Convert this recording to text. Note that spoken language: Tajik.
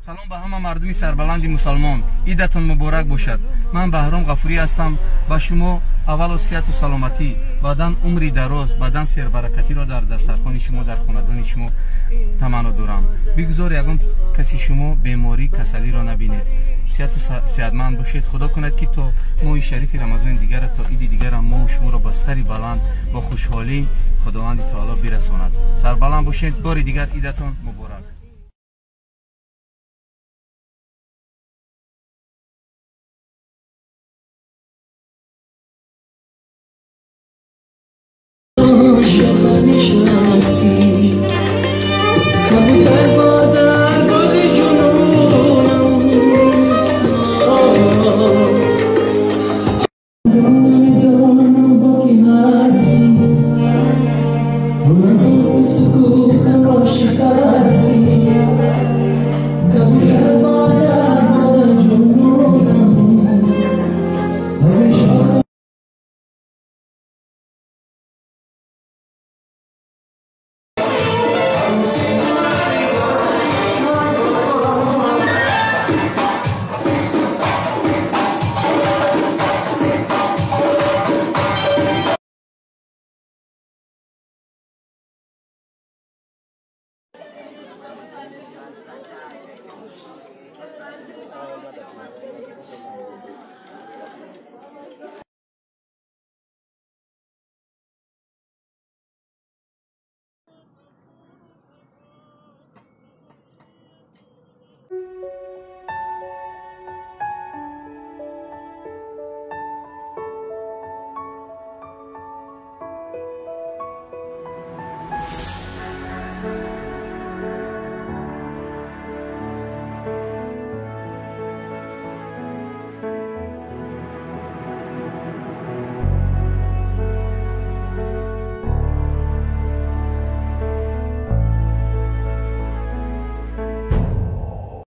Салом ба ҳама мардуми сарбаланди мусалмон. Идатон муборак бошад. Ман Баҳром Ғафурӣ ҳастам. Ба шумо аввало сиҳату саломатӣ, баъдан умри дароз, баъдан сербаракатиро дар дастархони шумо, дар хонадони шумо таманно дорам. Бигзор ягон каси шумо беморӣ, касалиро набинед. Сиҳату сиҳатманд бошед. Худо кунад, ки то моҳи шарифи Рамазони дигара, то иди дигара моҳу шуморо ба сари баланд, бо хушҳолӣ Худованди Таоло бирасонад. Сарбаланд бошед. Бори дигар идатон муборак.